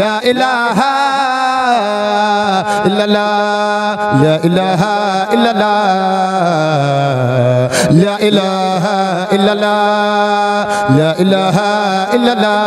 لا إله إلا الله لا إله إلا الله لا إله إلا الله لا إله إلا الله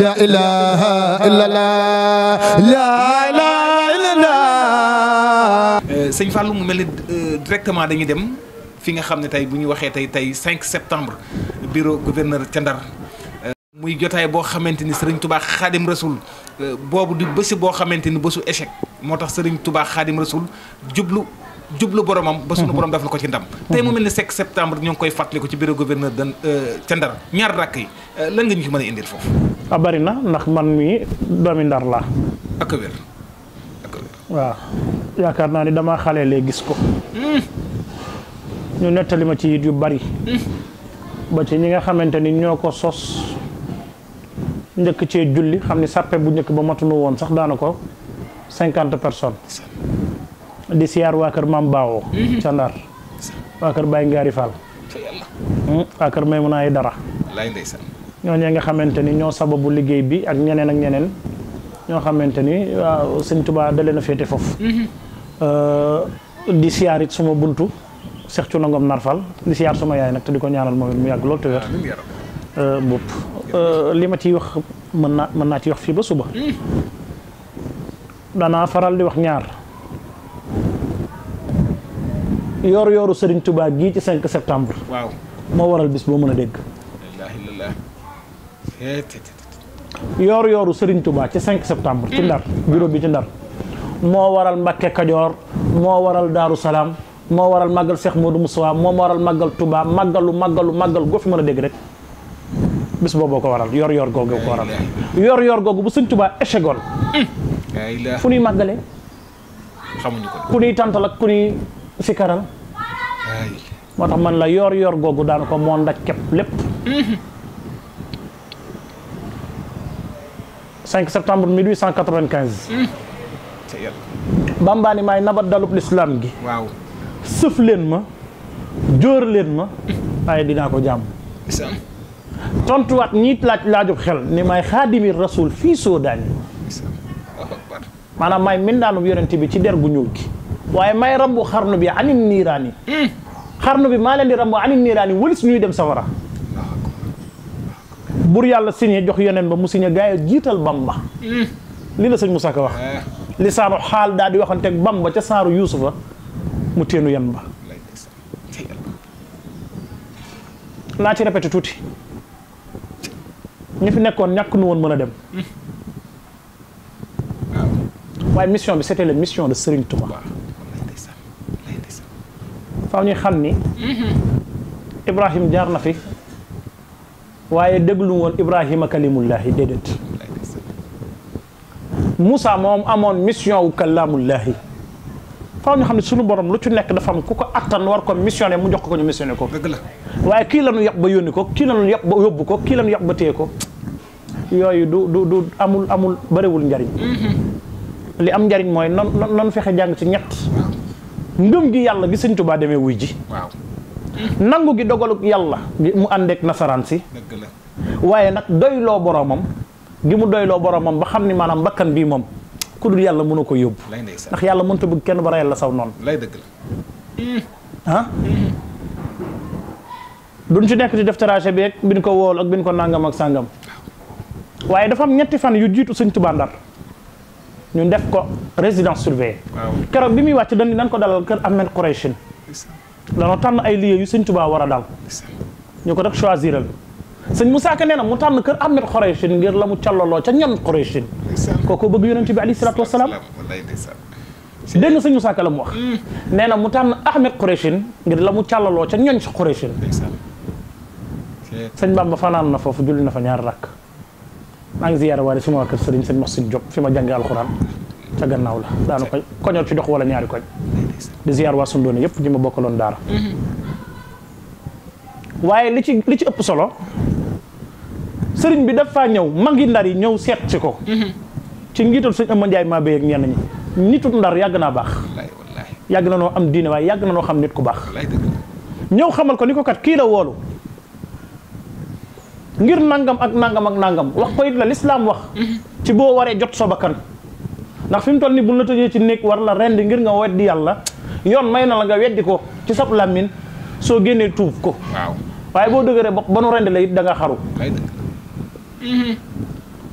لا إله إلا الله لا إله إلا الله. sëñ Fallou mu mel ni directement dañuy dem fi nga xam ne tey bu ñu waxee tey 5 septembre bureau gouverneur ca Ndar muy jotaay boo xamante ni Serigne Touba Khadim Rasoul boobu di bési boo xamante ni bésu échec moo tax Serigne Touba Khadim Rasoul jublu boromam ba sunu borom def na ko ci ndam. tey mu mel ni 5 septembre ñoo ngi koy fàttaliku ci bureau gouverneur ca Ndar ñaar rakk yi lan nga ñu ci mën a indil foofu. bari na ndax man mii doomi Ndar laa. ak wér waaw yaakaar naa ni damaa xale lee gis ko. ñu nettali ma ci it yu bari. ba ci ñi nga xamante ni ñoo ko sos njëkk cee julli xam ni sàppe bu njëkk ba matunu woon sax daana ko 50 personnes. di siyaar waa kër Maam Baawo ca Ndar waa kër Baye Ngaari Fall waa kër Maymuna ay dara ñooñee nga xamante ni ñoo sababu liggéey bi ak ñeneen ak ñeneen ñoo xamante ni waaw Sëñ Tuubaa da leen a féete foofu di siyaar it suma buntu Seex Cuna Ngom Narfal di siyaar suma yaay nag te di ko ñaanal moom it mu yàgg loolu te wér mbupp li ma ciy wax mën naa ci wax fii ba suba danaa faral di wax ñaar yooru Serigne Touba gii ci 5 septembre. waaw moo waral bis boo mën a dégg. yooru Serigne Touba ci 5 septembre. ci Ndar bureau bi ci Ndar. moo waral Mbakke Kajoor moo waral Daaru Salaam moo waral màggal Cheikh Modou Moussa moo waral màggal Touba màggal goo fi mën a dégg rek bis booboo ko waral yor googu ko waral. yor googu bu Serigne Touba échegoon. fu ñuy màggalee. xamuñu ko ku ñuy tàntal ak ku ñuy sikaral moo tax man la yor googu daana ko moo ndaj képp lépp 5 septembre 1895 bambaani maay nabat dalub lislaam gi waaw sëf leen ma jóor leen ma waaye dinaa ko jàmm tontuwaat ñiit laajub xel ni maay xaadimi rasul fii Soodaan maanaam maay mindaanub yonent bi ci der gu ñuul gi waaye may rambu xarnu bi anin niiraani xarnu bi maa leen di rambu anin niiraani wëlis ñuy dem safara bur yàlla signé jox yeneen ba mu signé gaay jiital Bamba li la sëñ Moussa Ka wax lisaanu xaal daal di waxanteeg Bamba ca saaru Yuusufa mu teenu yen ba naa ci répété tuuti ñi fi nekkoon ñàkk nu woon mën a dem waaye mission bi c'était la mission de Serigne Touba faaw ñuy xam ni Ibrahim jaar na fi waaye déglu woon Ibrahima kalimullahi déedéet Moussa moom amoon mission wu kalamullahi faaw ñu xam ne sunu borom lu ci nekk dafa am ku ko attan war ko missionné mu jox ko ñu missionné ko waaye kii la ñu yàpp ba yónni ko kii la ñu yàpp ba yóbbu ko kii la ñu yàpp ba téye ko yooyu du amul bëriwul njariñ li am njariñ mooy non fexe jàng ci ñett ngëm gi yàlla gi Sëñ Tuubaa demee wuy ji nangu gi dogalu yàlla gi mu àndeek nasaraan si waaye nag doyloo boromam gi mu doyloo boromam ba xam ni maanaam bakkan bii moom ku dul yàlla mënu ko yóbbu ndax yàlla mënta bëgg kenn ba rayal la saw noonu duñ ci nekk di def trajet bi ak bi ñu ko wool ak bi ñu ko nangam ak sàngam waaye dafa am ñetti fan yu jiitu Sëñ Tuubaa Ndar ñu def ko résidence surveillée keroog bi muy wàcc dañ ko dalal kër Ahmed Khoureyshin danoo tànn ay lieux yu Sëñ Tuubaa war a dal ñu ko def choisiral sëñ Moussa Ka nee na mu tànn kër Ahmed Khoureyshin ngir la mu callaloo ca ñoom Khoureyshin kooku bëgg yonent bi alayhi salaatu wasalaam dégg nga sëñ Moussa Ka la mu wax nee na mu tànn Ahmed Khoureyshin ngir la mu callaloo ca ñoñ Khoureyshin sëñ Bamba fanaan na foofu julli na fa ñaari rakk maa ngi ziyaara waale suma waa kër sëriñ sëñ Maxsin Diop fi ma jàngee alxuraan ca gannaaw la daanu ko koñol ci dox wala ñaari koñ di ziyaar waa sundoone yëpp ñi ma bokkaloon daara waaye li ci ëpp solo sëriñ bi dafa ñëw mangi Ndar yi ñëw seet si ko ci njiital sëñ Ama Njaay maa béy ak ñenn ñi nitut Ndar yàgg naa baax yàgg na noo am diine waaye yàgg na noo xam nit ku baax ñëw xamal ko ni ko kat kii la woolu ngir nangam ak nangam ak nangam wax ko it la lislaam wax ci boo waree jot sa bakkan ndax fi mu toll nii bu la tëjee ci néeg war la rendi ngir nga weddi yàlla yoon may na la nga weddi ko ci sab làmmiñ soo génnee tuub ko waaw waaye boo dëgëree bopp ba nu rendi la it da nga xaru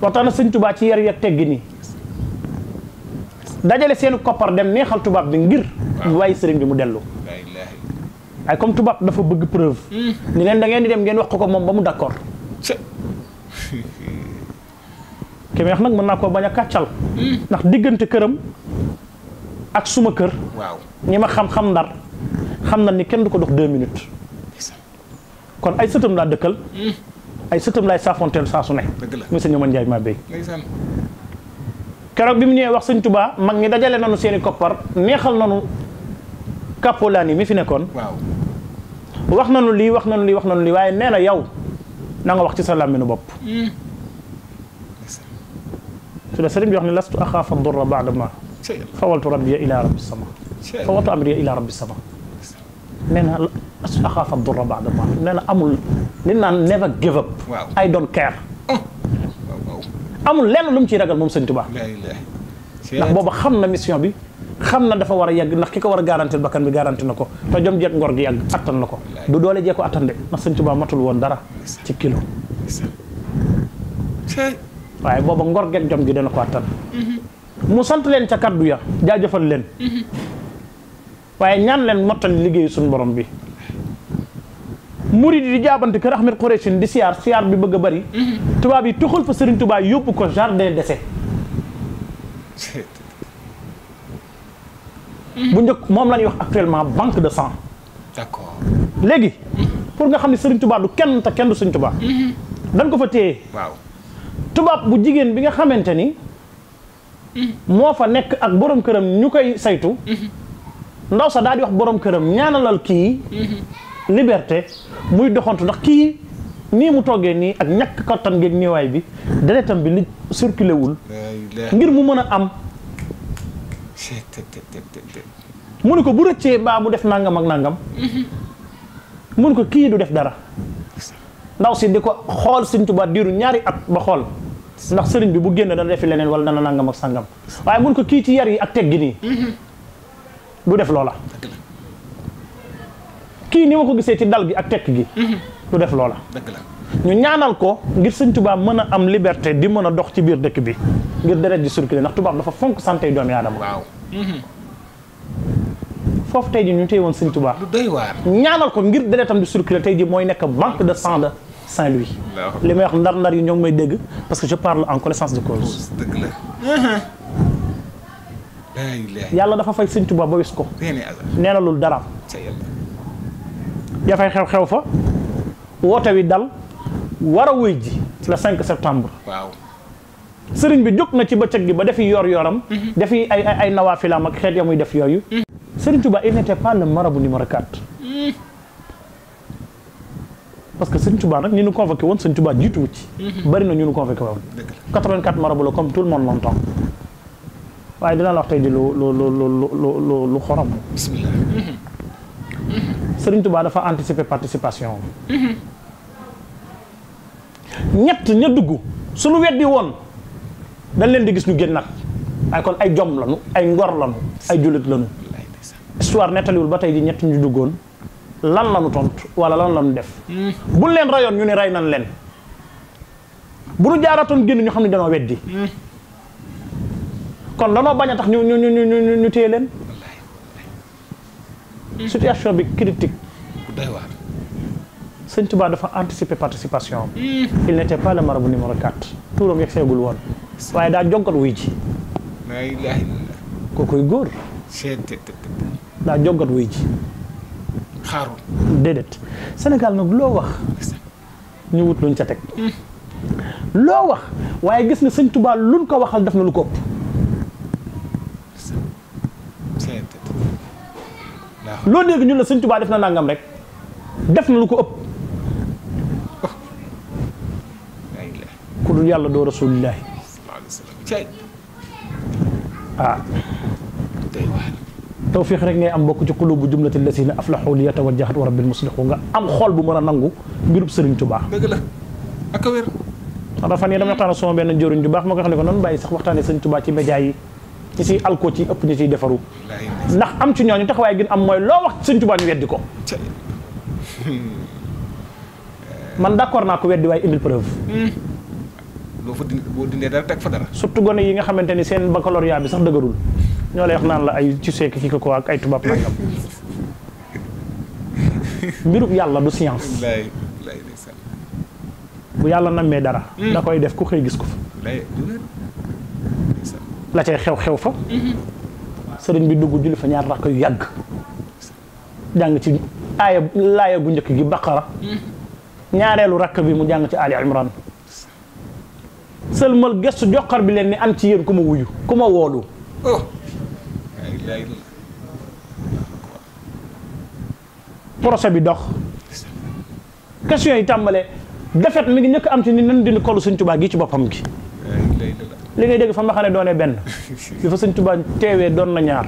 waxtaan na sëñ Tuubaa ci yar ya teggi nii dajale seeni koppar dem neexal tubaab bi ngir waaye sëriñ bi mu dellu ay comme tubaab dafa bëgg preuve ni leen da ngeen di dem ngeen wax ko moom ba mu d'accord ki may wax nag mën naa koo bañ a kàccal ndax diggante këram ak suma kër ñi ma xam-xam ndar xam na ni kenn du ko dox 2 minutes kon ay sëtam laa dëkkal ay sëtam laay saafonteel saa su ne muy sëñ Omar Ndiaye maa béy keroog bi mu ñëwee wax sëñ Touba mag ñi dajale nanu seeni koppar neexal nanu Kapolaani mi fi nekkoon wax nanu lii wax nanu lii wax nanu lii waaye nee na yow na nga wax ci sa làmminu bopp su la sëriñ bi wax ne lastu axaafa durra baada ma fawaltu rabbiya ila rabbi sama fawaltu amriya ila rabbi sama nee na lastu axaafa durra baada ma nee na amul li naan never give up I don't care amul lenn lu mu ciy ragal moom sëñ Tuubaa ndax booba xam na mission bi xam na dafa war a yàgg ndax ki ko war a garantil bakkan bi garanti na ko te jom jeeg ngor gi yàgg attan na ko du doole jee ko attan de ndax sëñ Tuubaa matul woon dara ci kilo waaye booba ngor geeg jom gi dana ko attan mu sant leen ca kaddu ya jaajëfal leen waaye ñaan leen mottali liggéeyu suñu borom bi murid di jaabante kër Ahmed Khoureysine di siyaar bi bëgg a bëri tubaab yi tuxal fa Serigne Touba yóbbu ko jardin d'essai bu njëkk moom la ñuy wax actuellement banque de sang d'accord léegi pour nga xam ne Serigne Touba du kenn te kenn du Serigne Touba dañ ko fa téye tubaab bu jigéen bi nga xamante ni moo fa nekk ak borom këram ñu koy saytu ndaw sa daal di wax borom këram ñaanalal kii liberté muy doxantu ndax kii nii mu toggee nii ak ñàkk kattan geeg niiwaay bi deretam bi li circulé wul ngir mu mën a am mu ne ko bu rëccee mbaa mu def nangam ak nangam mu ne ko kii du def dara ndaw si di ko xool Sëriñ Tuubaa diiru ñaari at ba xool ndax sëriñ bi bu génn dana defi leneen wala dana nangam ak sangam waaye mu ne ko kii ci yar yi ak teggi nii du def loola kii ni ma ko gisee ci dal gi ak tekk gi du def loola ñu ñaanal ko ngir Sëñ Tuubaa mën a am liberté di mën a dox ci biir dëkk bi ngir deret di circuler ndax tubaab dafa fonk santé doomi aadama foofu tey ji ñu téye woon Sëñ Tuubaa ñaanal ko ngir deretam di circuler tey ji mooy nekk banque de sang de Saint-Louis li may wax ndar-ndar yi ñoo ngi may dégg parce que je parle en connaissance de cause yàlla dafa fay Sëñ Tuubaa ba wis ko nee na loolu dara ya fay xew-xew fa woote wi dal war a wuy ji le 5 septembre sëriñ bi jóg na ci bëccëg gi ba defi yor-yoram defi ay nawaafilam ak xeet ya muy def yooyu Sëriñ Tuubaa il n'était pas le marabout numéro 4 parce que Sëriñ Tuubaa nag ñu nu convoqué woon Sëriñ Tuubaa jiituwu ci bari na ñu nu convoqué woon 84 marabout la comme tout le monde l'entend waaye dina la wax tey di lu xorom bismillah Sëriñ Tuubaa dafa anticiper participation ñett ña dugg suñu weddi woon dañ leen di gis ñu génn nag ay kon ay jom lanu ay ngor lanu ay jullit lanu histoire nettaliwul ba tey di ñett ñu duggoon lan lanu tontu wala lan lanu def buñ leen rayoon ñu ne rey nañ leen bu nu jaaratoon génn ñu xam ne danoo weddi kon danoo bañ a tax ñu téye leen situation bi critique Sëñ Tuubaa dafa anticiper participation il n'était pas le marabout numéro 4 tuuram yegg seegul woon waaye daa jonkat wuy ji kookoy góor daa jonkat wuy ji xaaru déedéet Sénégal nag loo wax ñu wut luñ ca teg loo wax waaye gis na Sëñ Tuubaa luñ ko waxal def na lu ko ëpp loo dégg ñun la Sëñ Tuubaa def na nangam rek def na lu ko ëpp ku dul yàlla doo rasulillahi tawfiix rek ngay am bokk ci qulubu jumlatil lasina aflahu li yatawajjahat wa rabbil muslixu nga am xool bu mën a nangu mbirub Sëriñ Tuubaa ak a wér. dafa nii dama waxtaan sama benn jëriñ ju baax ma ko xam ne ko noonu bàyyi sax waxtaane sëñ Tuubaa ci média yi ñi ciy alko ci ëpp ñi ciy defaru ndax am ci ñooñu taxawaay gën am mooy loo wax sëñ Tuubaa ñu weddi ko man d'accord naa ko weddi waaye indil preuve loo fa dindi boo dindee dara teg fa dara surtout gone yi nga xamante ni seen baccalauréat bi sax dëgërul ñoo lay wax naan la ay ci seek ci ko ak ay tubaab nangam mbirub yàlla du science bu yàlla nammee dara da koy def ku xëy gis ko fa la cay xew-xew fa sëriñ bi dugg julli fa ñaar rakk yu yàgg jàng ci laaya gu njëkk gi baqara ñaareelu rakk bi mu jàng ci ali imran sëlmal gestu joxar bi leen ni am ci yéen ku ma wuyu ku ma woolu procès bi dox question yi tàmbale defet mi ngi ñëkk am ci ni nan dindi kolu sëñ Tuubaa gi ci boppam gi li ngay dégg fa ma xam ne doonee benn bi fa sëñ Tuubaa teewee doon na ñaar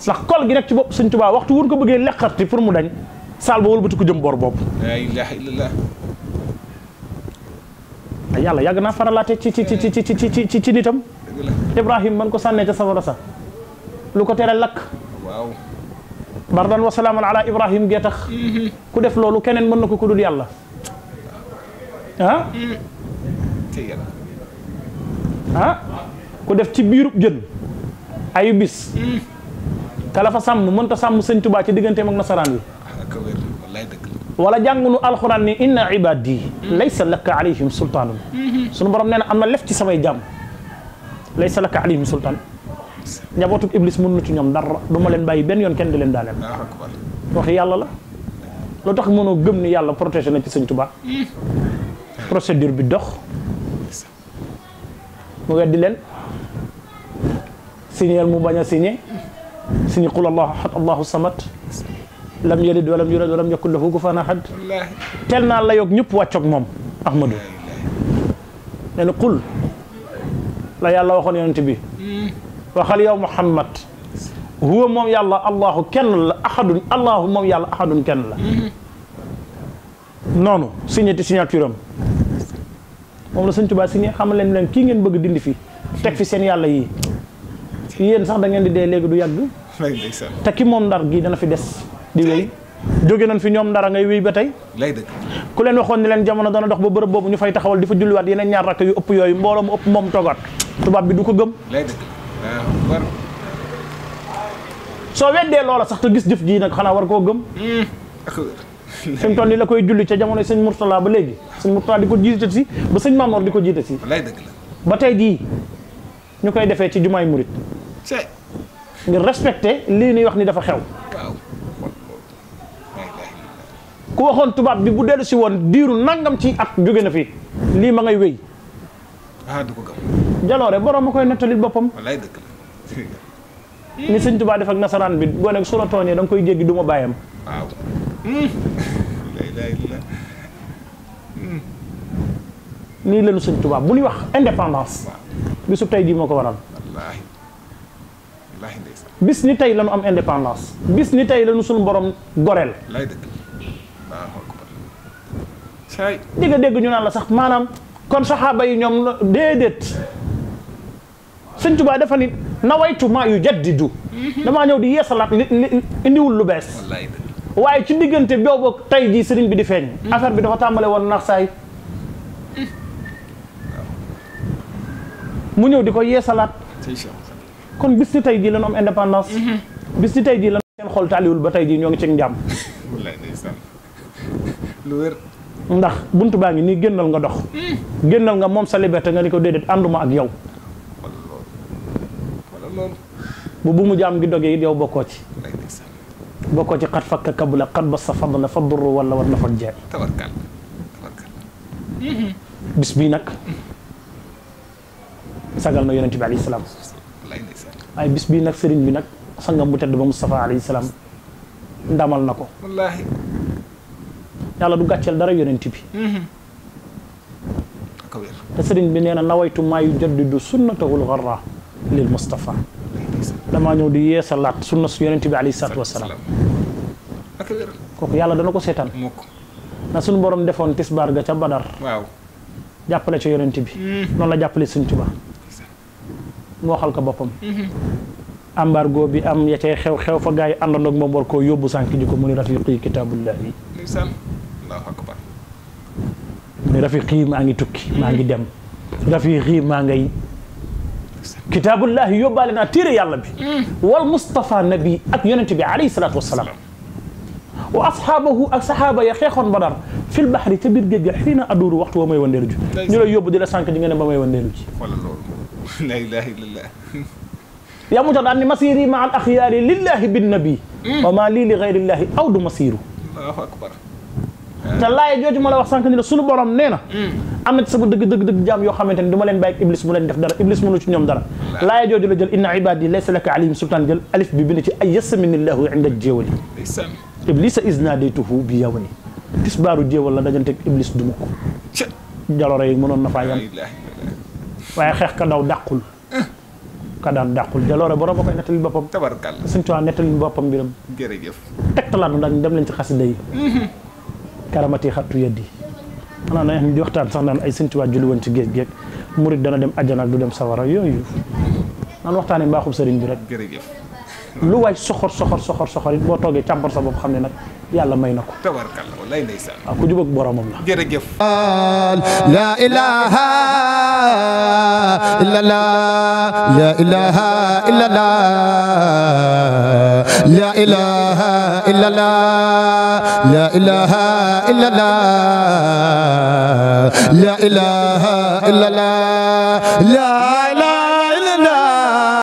ndax kol gi nekk ci bopp sëñ Tuubaa waxtu wun ko bëggee leqarti pour mu dañ saal ba wëlbati ko jëm boor boobu la ilaha illallah yàlla yàgg naa faralaate ci nitam Ibrahim man ko sànnee ca safara sa lu ko tere lakk waaw bardan wa salaaman ala Ibrahim gee tax ku def loolu keneen mën na ko ku dul yàlla ku def ci biirub jën ayu bis kala fa sàmm mënta sàmm sëñ Tuubaa ci digganteem ak nasaraan wi wala jàngunu alxuraan ni inna ibadi laysa laka alayhim sultaanun sunu borom nee na am na lef ci samay jàmm laysa laka alayhim sultaan njabootug iblis mën na ci ñoom dara du ma leen bàyyi benn yoon kenn di leen daaneel waxi yàlla la loo tax mënoo gëm ni yàlla protégé na ci sëñ Tuubaa procédure bi dox mu weddi leen signeel mu bañ a signé qul allahu ahad allahu samad lam yalid walam yulad walam yakul lahu kufuwan ahad teel naa la yoog ñëpp wàccoog moom ahmadou nee na qul la yàlla waxoon yonent bi waxal yow muhammad huwa moom yàlla allahu kenn la ahadun allahu moom yàlla ahadun kenn la noonu signé signature am moom la sëñ Tuubaa signé xamal leen kii ngeen bëgg dindi fi teg fi seen yàlla yi yéen sax da ngeen di dee léegi du yàgg te ki moom ndar gi dana fi des di wéy jóge nañ fi ñoom ndara ngay wéy ba tey ku leen waxoon ni leen jamono dana dox ba bërëb boobu ñu fay taxawal di fa julliwaat yeneen ñaar rakk yu ëpp yooyu mbooloo mu ëpp moom toogaat tubaab bi du ko gëm soo weddee loola sax te gis jëf ji nag xanaa war koo gëm fi mu toll nii la koy julli ca jamono sëñ Mourtala ba léegi sëñ Mourtala di ko jiite si ba sëñ Mamoor di ko jiite si ba tey jii ñu koy defee ci jumaay murit ngir respecté lii nuy wax ni dafa xew ku waxoon tubaab bi bu dellu si woon diiru nangam ci at jóge na fi lii ma ngay wéy du ko gëm jaloore borom ma koy nettalil boppam ni sëñ Tuubaa def ak nasaraan bi boo nekk su la tooñee da nga koy jéggi du ma bàyyam nii lañu sëñ Tuubaa bu ñuy wax indépendance bisu tey jii moo ko waral bis ni tey lañu am indépendance bis ni tey lañu suñu borom goreel di nga dégg ñu naan la sax maanaam kon saxaaba yi ñoom déedéet sëñ Tuubaa dafa nit nawaytu maa yu jaddidu damaa ñëw di yeesalaat indiwul lu bees waaye ci diggante boobu tey jii sëriñ bi di feeñ affaire bi dafa tàmbale woon nax saay mu ñëw di ko yeesalaat kon bis ni tey jii lañu am indépendance bis ni tey jii lañu seen xol taaliwul ba tey jii ñoo ngi ci njàmm lu wér ndax buntu baa ngi nii génnal nga dox génnal nga moom sa liberté nga ni ko déedéet ànduma ak yow bu mu jaam gi dogee it yow bokkoo ci xat fakka kabla xat ba sa fadla fa durru wala war na fa jaay bis bii nag sagal na yonent bi alayhi salaam waaye bis bii nag sëriñ bi nag sangam bu tedd ba Moustapha alayhi salaam ndamal na ko wallaahi yàlla du gàcceel dara yonent bi te sëriñ bi nee na nawaytu maa yu jaddidu sunnatahul gharra lil Mustafa damaa ñëw di yeesalaat sunna su yonent bi alayhi salaatu wasalaam kooku yàlla dana ko seetaan na suñu borom defoon tisbaar ga ca Badar waaw jàppale ca yonent bi noonu la jàppale Sëñ Tuubaa mu waxal ko boppam embargo bi am ya cay xew fa gars yi àndandoog moom war koo yóbbu sànq ji ko mu ni rafiqi kitaabullahi ndeysaan allahu akbar mu ni rafiqi maa ngi tukki maa ngi dem rafiqi maa ngay kitaabullahi yóbbaale naa téere yàlla bi wal Mustafa nabi ak yonent bi alayhi salaatu wasalaam wa ashaabahu ak sahaaba ya xeexoon Badar fil bahri ca biir géej ga xiina aduuru waxtu wa may wandeelu ji ñu lay yóbbu di la sànq di nga ne ba may wandeelu ji wala loolu la ilaha illallah yaa mu tax daan ni masiri ma al axyaari lillahi bin nabi wa ma lii li gayrillahi aw du masiru allahu akbar te laay jooju ma la wax sànq ni la sunu borom nee na am na ci sama dëgg jaam yoo xamante ni du ma leen bàyyi iblis mu leen def dara iblis mënu ci ñoom dara laay jooju la jël inna ibadi laysa laka alayhim sultaan jël alif bi bind ci ay yasaminillahu inda jéewali iblisa isnadaytuhu bi yawni tisbaaru jéewal la dajanteeg iblis du mukk jaloore yi mënoon na faa yam waaye xeex ka daw dàqul ka daan dàqul jaloore borom ba koy nettali boppam tabarkalla Sëñ Tuubaa nettali boppam mbiram jërëjëf tegtalaat na dañ dem leen ci xasida yi karamati xattu yeddi xanaa na di waxtaan sax naan ay Sëñ Tuubaa julli woon ci géej murit dana dem àjjana ak du dem sawara yooyu naan waxtaanee mbaaxum sëriñ bi rek jërëjëf lu waay soxor it boo toogee càmbar sa bopp xam ne nag yàlla may na ko tabarkalla wallaay ndeysaan waaw ku jubóog boromam la jërëjëf la ilaha illallah la ilaha illallah la ilaha illallah la ilaha illallah la ilaha illallah la